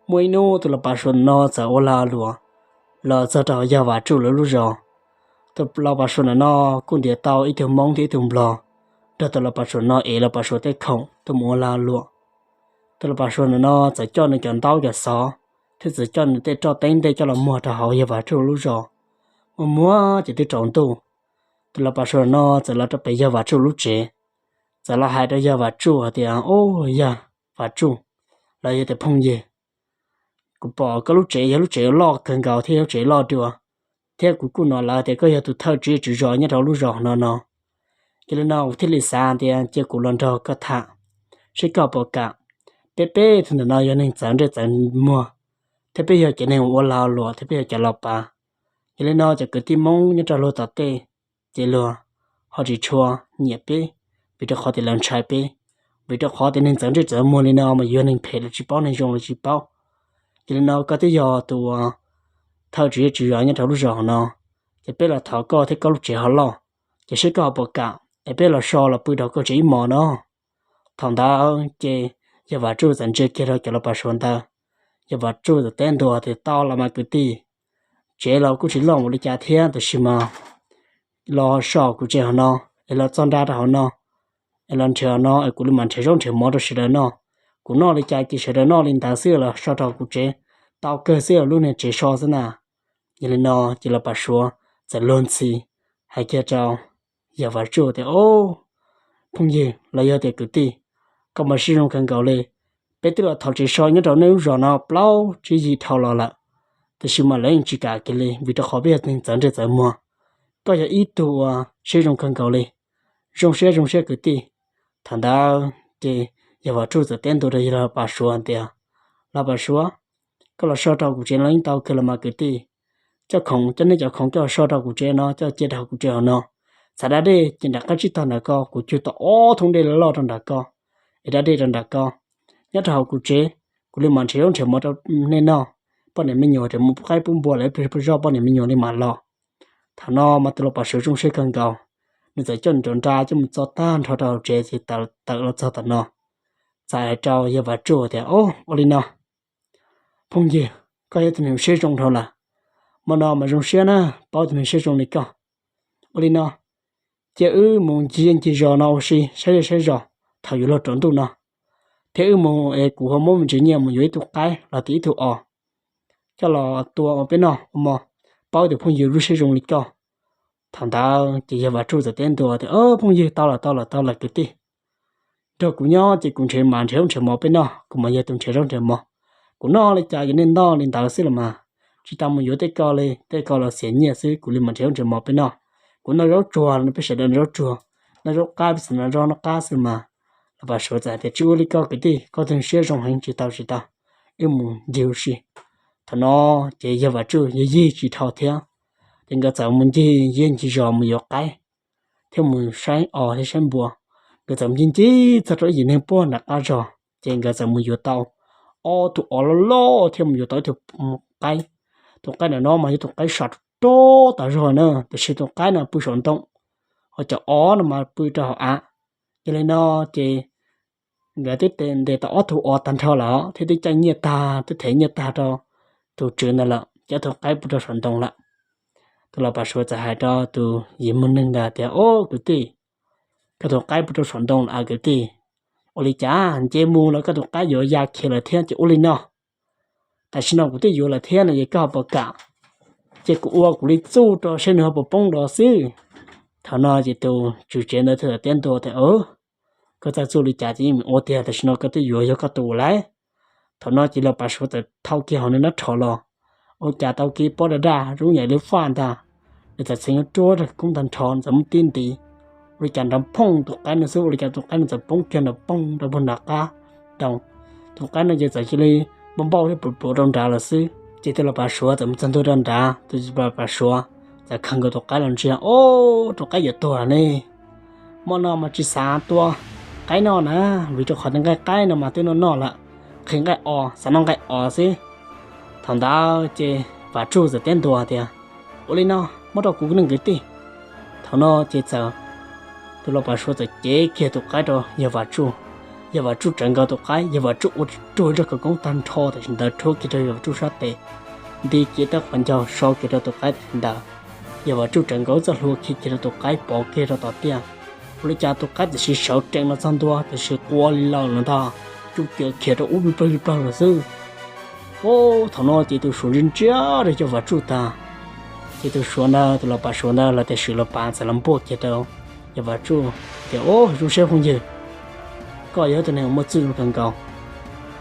Muaj ib hnub tus los pav suav ntawm no txawm ua lag ua luam los txog rau yawg Vam Tsuj lawv lub zos. Tus los pav suav ntawm no kuj ntiav tau ib tug Hmoob thiab ib tug Nplog nrog tus los pav suav no ev los pav suav tej khoom tuaj mus ua lag ua luam. Tus los pav suav ntawm no txawm coj nws cov ntaub cov xov thiab txawm coj nws tej roj teeb ntej coj los muag rau hauv yawg Vam Tsuj lub zos. Muag muag ces twb tsaus ntuj, tus los pav suav ntawm no txawm los rau pem yawg Vam Tsuj lub tsev. Txawm los hais rau yawg Vam Tsuj hais tias, Au, yawg Vam Tsuj, los yog tias phooj ywg, kuv pom koj lub tsev yog lub tsev loj kawg nkaus thiab yog lub tsev loj dua, thiab kuv kuj hnov lawv tias koj yog tus thawj tswv zej tswv zos nyob rau lub zos no no. Yog li no kuv thiaj li xav tias cia kuv los nrog koj tham, seb koj puas kam. Peb peb tug ntawm no yog neeg txawv ntsej txawv muag, thiab peb yog cov neeg ua lag luam thiab peb yog cov los pav. Yog li no cov kwv tij Hmoob nyob rau luag tom tej ces luag ho tsis tshua nyiam peb, vim rau qhov tias lawv ntshai peb, vim rau qhov tias neeg txawv ntsej txawv muag li no mas yuav neeg phem los tsis paub, neeg zoo los tsis paub. Yog li no koj twb yog tus thawj tswv zej tswv zos nyob rau lub zos no, ces peb los thov koj thiab koj lub tsev ho loj, ces seb koj ho puas kam es peb los so los pw rau koj tsev ib hmos no. Thaum ntawd ces yawg Vam Tsuj txawm ntsia kiag rau cov los pav suav ntawd. Yawg Vam Tsuj txawm teb ntua tias, Tau los mas kwv tij, tsev los kuj tsis loj npaum li cas thiab, tab sis mas los so kuv tsev hauv no, es los txog nra rau hauv no, es los nrhiav hauv no es kuv li mam nrhiav zaub nrhiav mov rau sawv daws noj. Kuv noj li cas ces sawv daws noj li ntawd xwb, los so rau kuv tsev tau kawg xwb, lub niag tsev so xwb na. Yog li no ces los pav suav txawm luag ntxhi hais kiag rau yawg Vam Tsuj tias, Au, phooj ywg los yog tias kwv tij, koj mas siab zoo kawg nkaus li. Peb twb los thov tsev so nyob rau nej lub zos no plaub tsib yim dhau los lawm, tiam sis mas lawv yeej tsis kam kiag li vim rau qhov peb yog neeg txawv ntsej txawv muag. Koj yog ib tug uas siab zoo kawg nkaus li. Zoo siab zoo siab kwv tij. Thaum ntawd ces yawg Vam Tsuj txawm teb ntua rau yawg los pav suav tias, Los pav suav, koj los so rau kuv tsev no yeej tau kawg los mas kwv tij. Coj khoom, coj nej cov khoom coj los so rau kuv tsev no, coj cia rau kuv tsev hauv no. Txhais da dej ces nram qab tsib taug nram ko, kuv cug tau ob thoob dej loj loj rau nram ko, es da dej rau nram ko. Nyob rau hauv kuv tsev, kuv li mam nrhiav zaub nrhiav mov rau nej noj. Poj niam me nyuam ces mus pub qaib pub npua lawm, plig pub zoj poj niam me nyuam li mam los. Thaum no mas tus los pav suav zoo siab kawg nkaus, nws txawm coj nws cov nra coj mus txo tag nrho rau hauv tsev ces tawm los txog tom no. Txawm hais rau yawg Vam Tsuj tias, Au, ua li no, phooj ywg, koj yog tus neeg siab zoo dhau lawm, hmo no mas zoo siab na, paub tus neeg siab zoo li koj. Ua li no, cia wb mus ncig zej ncig zos no ua si saib zej saib zos, thaum yuav luag tsaus ntuj no, thiab wb mus es kuv ho muab me ntsis nyiaj mus yuav ib tug qaib los tias ib tug os, coj los tua ua peb noj ua hmo, paub tus phooj ywg lub siab zoo li koj. Thaum ntawd ces yawg Vam Tsuj txawm teb ntua tias, Au, phooj ywg, tau lawm, tau lawm, tau lawm kwv tij. Nrog kuv nyob ces kuv nrhiav mas nrhiav zaub nrhiav mov peb noj, kuv mas yog tus nrhiav zaub nrhiav mov. Kuv noj li cas ces nej noj li ntawd xwb los mas, tsis tau mus yuav tej ko li, tej ko los xiam nyiaj xwb, kuv li mas nrhiav zaub nrhiav mov peb noj. Kuv noj zaub tsuag los peb sawv daws noj zaub tsuag, noj zaub qab peb sawv daws noj zaub qab xwb mas. Los pav suav txawm hais tias, Tsis ua li ko kwv tij, koj tus siab zoo heev, tsis tau tsis tau, wb mus ncig ua si. Thaum no ces yawg Vam Tsuj yawg yig tsis dhau thiab, ces nkawd txawm mus ncig zej ncig zos mus yuav qaib thiab mus saib os thiab saib npua. Nkawd txawm mus ncig ncig txog rau ib yim neeg puag nram qab zos, ces nkawd txawm mus yuav tau ob tug os loj loj thiab mus yuav tau ib tug qaib. Tus qaib ntawm no mas yog tus qaib sam rog tas zog na, tiam sis tus qaib no pw saum ntoo, ho cov os no mas pw rau hauv av. Yog li no ces nkawd twb ntes tau ob tug os tag nrho lawm thiab twb caij nyiaj tag, twb them nyiaj tag rau tus tswv ntawd lawm, ces ob tug qaib pw rau saum ntoo lawm. Tus los pav suav txawm hais rau tus yim muag neeg ntawd tias, Au kwv tij, koj tus qaib pw rau saum ntoo lawm kwv tij. Ua li cas nce mus los koj tus qaib yuav ya khiav lawm thiab, ces ua li no, tam sim no kuv twb yuav lawm thiab no, es koj ho puas kam, ces kuv ua kuv li txuj rau seb nws ho puas poob los xwb. Thaum no ces tus tswv tsev ntawd thiaj teb ntua tias, koj txawj txuj li cas ces yeej meem ua tiag, tam sim no koj twb yuav yog koj tus lawm. Thaum no ces Los Pas Suav txawm thau kiag hauv nws nab rhos los, ua cas tau kiag pob daj daj zoo yam li faj ntag. Nws txawm txheev ruab rau khawv koob tag nrho, nws txawm muab tib nti, ua li cas nrov phooj tus qaib no xwb, ua li cas tus qaib no txawm poob kiag nrov phooj rau puag nram qab roob. Tus qaib no ces txawm cia li npau npauj thiab pluav pluav rau nrad lawm xwb. Ces tus Los Pas Suav txawm mus txog ntua rau nrad, tus Los Pas Suav txawm khaws nkaus tus qaib los ntsia, Ob, tus qaib yuav tuag lawm ne. Hmo no mas tsis xav tua qaib noj na, vim rau qhov tias nqaij qaib no mas twb noj noj lawm, qhia nqaij os, xav noj nqaij os xwb. Thaum ntawd ces Vam Tsuj txawm teb ntua tias, Ua li no, muab rau kuv neej kwv tij. Thaum no ces txawm, tus Los Pas Suav txawm cev kiag tus qaib rau yawg Vam Tsuj. Yawg Vam Tsuj tsawv nkaus tus qaib, yawg Vam Tsuj ua rua nrog khawv koob tag nrho tam sim ntawd rhuav kiag rau yawg Vam Tsuj sab tes, nti kiag tej qhov ncauj so kiag rau tus qaib tam sim ntawd. Yawg Vam Tsuj tsawv nkaus txoj hlua khi kiag rau tus qaib pov kiag rau tom tiaj. Ua li cas tus qaib tam sim sawv rees los txog ntua tam sim qua li laus los ntag, cua kiag khiav rau ub li plaws li plaws lawm xwb. Ub, thaum no ces tus Suav ntsia ntsia rau yawg Vam Tsuj tag, ces tus Suav ntawd, tus Los Pas Suav ntawd los tias swm los pas txawm los npuaj kiag rau yawg Vam Tsuj tias, Ub, zoo siab phooj ywg, koj yog ib tug neeg uas muaj txuj zoo kawg nkaus,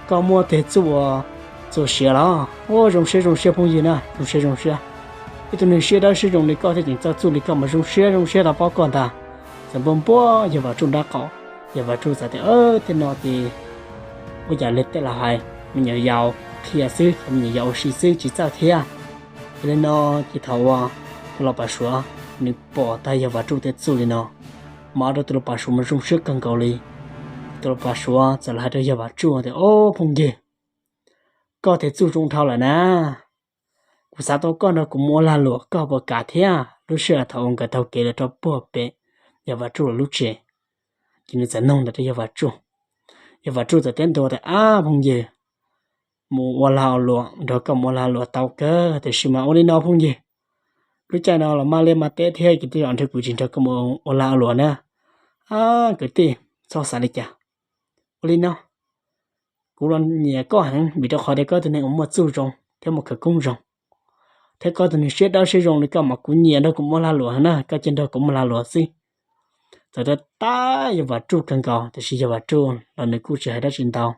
koj muaj tej txuj uas txuas siav los? Ub, zoo siab zoo siab phooj ywg na, zoo siab zoo siab. Ib tug neeg siab dawb siab zoo li koj thiab tseem txawj txuj li koj mas zoo siab zoo siab tau paub koj ntag. Txawm npuaj npuaj yawg Vam Tsuj nrab qaum, yawg Vam Tsuj txawm tias, Tej no ces ua cas li tej laus hais, me nyuam yaus qhia xwb, me nyuam yaus ua si xwb tsis txawj thiab. Yog li no ces thaum uas tus Los Pas Suav nws pom tag yawg Vam Tsuj tej txuj li no, mas ua rau tus Los Pas Suav mas zoo siab kawg nkaus li. Tus Los Pas Suav txawm los hais rau yawg Vam Tsuj tias, Ob phooj ywg, koj tej txuj zoo dhau lawm na. Kuv xav tau koj nrog kuv mus ua lag luam, koj puas kam thiab? Lub sij hawm thaum uas nkawd taug kev los rau puag pem yawg Vam Tsuj lawv lub tsev, ces nws txawm nug ntawd rau yawg Vam Tsuj. Yawg Vam Tsuj txawm teb ntua tias, Ab phooj ywg, mus ua lag ua luam, nrog koj mus ua lag luam tau kawg, tiam sis mas ua li no phooj ywg, lub caij no los maj liaj maj teb thiab, kwv tij, nrog kuv tsis nrog koj mus ua lag ua luam na. Ab kwv tij, txhob xav li cas. Ua li no, kuv los nyiam koj heev vim rau qhov tias koj tus neeg uas muaj txuj zoo thiab muaj khawv koob zoo, thiab koj tus neeg siab dawb siab zoo li koj mas kuv nyiam nrog kuv mus ua lag luam heev na, koj cia nrog kuv mus lag luam xwb. Txawm rau tab yawg Vam Tsuj kawg nkaus, tiam sis yawg Vam Tsuj los nws kuj tsis hais dab tsi ntau.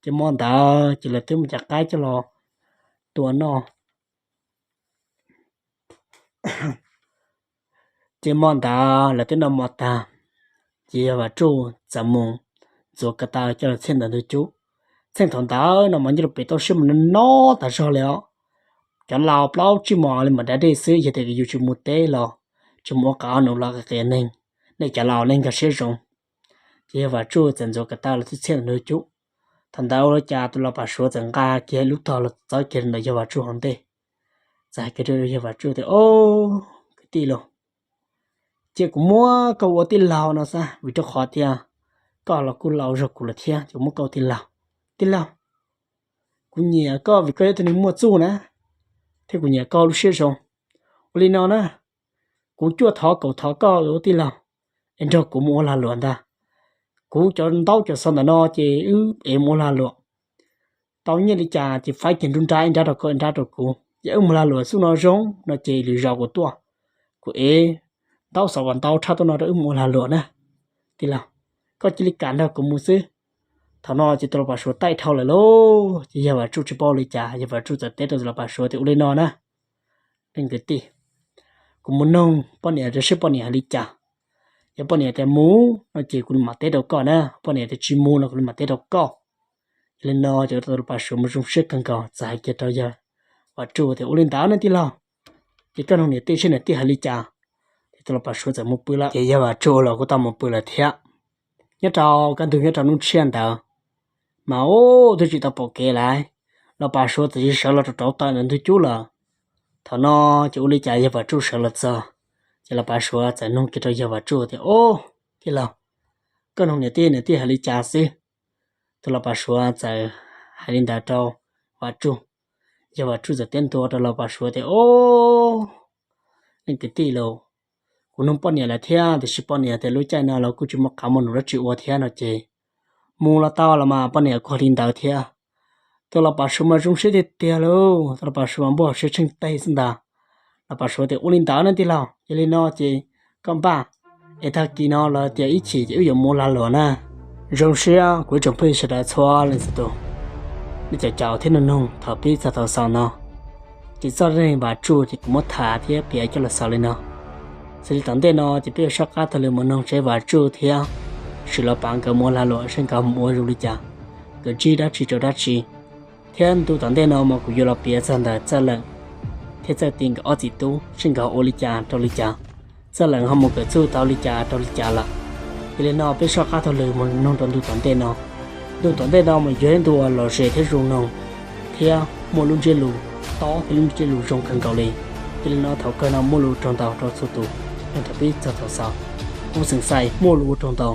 Ces hmo ntawd ces lawv twb mus cav qaib coj los tua noj. Ces hmo ntawd lawv twb noj mov tag, ces yawg Vam Tsuj txawm mus ntxuav ko taw coj los txhiaj ntawm ntug cub. Txheej thaum ntawd no mas nyob rau pem toj siab mas no no tas zog li os. Cov laus plaub tsib hmos li mam da dej xwb, yog tias yus tsis mus teb los tsis mus ua qab nuv los qias neeg, nej cov laus nej nkag siab zoo. Ces yawg Vam Tsuj txawm ntxuav ko taw los txhiaj ntawm ntug cub. Thaum ntawd ua li cas tus Los Pas Suav txawm nqa kiag lub tog los txawb kiag ntawm yawg Vam Tsuj hauv ntej, txawm hais kiag rau yawg Vam Tsuj tias, Ob kwv tij lauj, cia kuv muab koj ua tij laug no xwb, vim rau qhov tias koj los kuj laus zog kuv lawm thiab, ces kuv muab koj ua tij laug. Tij laug, kuv nyiam koj vim koj yog tus neeg muaj txuj na, thiab kuv nyiam koj lub siab zoo. Ua li no na, kuv cuaj thov kaum thov koj ua tij laug, es nrog kuv mus ua lag luam ntag. Kuv cov ntaub cov xov ntawm no ces wb ev mus ua lag luam, tau nyiaj li cas ces faib kiag nruab nrab, ib nrab rau koj ib nrab rau kuv, yog wb mus lag luam xub no zoo no ces lwm zaus kuv tuaj, kuv ev ntaub xov kom ntau tshaj tuaj no rau wb mus ua lag luam na. Tij laug, koj cia li kam nrog kuv mus xwb. Thaum no ces tus Los Pas Suav taij dhau lawm lauj, ces yawg Vam Tsuj tsis paub ua li cas, yawg Vam Tsuj txawm teb rau tus Los Pas Suav tias, Ua li no na, leej kwv tij, kuv mus noog poj niam rau seb poj niam hais li cas. Yog poj niam tias mus no ces kuv mam teb rau koj na, poj niam tias tsis mus no kuv mam teb rau koj. Yog li no ces tus Los Pas Suav mas zoo siab kawg nkaus txawm hais kiag rau yawg Vam Tsuj tias, Ua li ntawd ne tij laug, ces koj noog niam tij seb niam tij hais li cas. Ces tus Los Pas Suav txawm mus pw lawm, ces yawg Vam Tsuj los kuj tau mus pw lawm thiab. Nyob rau kaj ntug nyob rau hnub tshiab ntawd, mas ub twb tsis tau pom kev lawm, Los Pas Suav txawm sawv los rau rauv taws ntawm ntug cub lawm. Thaum no ces ua li cas yawg Vam Tsuj sawv los txog, ces Los Pas Suav txawm nug kiag rau yawg Vam Tsuj tias, Ob tij laug, koj noog niam tij, niam tij hais li cas xwb? Tus Los Pas Suav txawm hais li ntawd rau Vam Tsuj. Yawg Vam Tsuj txawm teb ntua rau Los Pas Suav tias, Ob, leej kwv tij lauj, kuv noog poj niam lawm thiab, tiam sis poj niam tias lub caij no los kuj tsis muaj qab muaj num dab tsi ua thiab no ces mus los tau los mas poj niam kuj hais li ntawd thiab. Tus Los Pas Suav mas zoo siab tiag tiag lauj, tus Los Pas Suav mas npuaj hauv siab tsheej teg xwb ntag. Los Pas Suav tias, Ua li ntawd ne tij laug, yog li no ces koj npaj Es tag kis no los tias ib chim ces wb yuav mus ua lag luam na. Zoo siab kuv ib tsoom phooj ywg sawv daws txhua leej txhua tus, nej caum caum thiab nug nug thaum pib txog thaum xaus no, ces txoj dab neeg Vam Tsuj ces kuv muab tham thiab piav coj los xaus li no. Xws li tom ntej no ces peb yuav soj qab taug lw mus noog seb Vam Tsuj thiab Swm Los Pav nkawd mus ua lag luam seb nkawd mus ua zoo li cas, nkawd ntsib dab tsi rau dab tsi. Thiab ntu tom ntej no mas kuv yuav los piav txog ntawm Txawj Leem thiab Txawj Ti nkawd ob txiv tub seb nkawd ua li cas rau li cas, Txawj Leem ho mus kawm txuj tau li cas rau li cas lawm. Yog li no peb soj qab taug lw mus noog rau ntu tom ntej no. Ntu tom ntej no mas yog ib ntu uas lom zem thiab zoo mloog, thiab muaj lub ntsiab lus tob thiab lub ntsiab lus zoo kawg nkaus li. Yog li no thaum kawg no muaj lus ua tsaug ntau rau txhua tus, thaum pib txog thaum xaus, kuv xeem xais muaj lus ua tsaug ntau.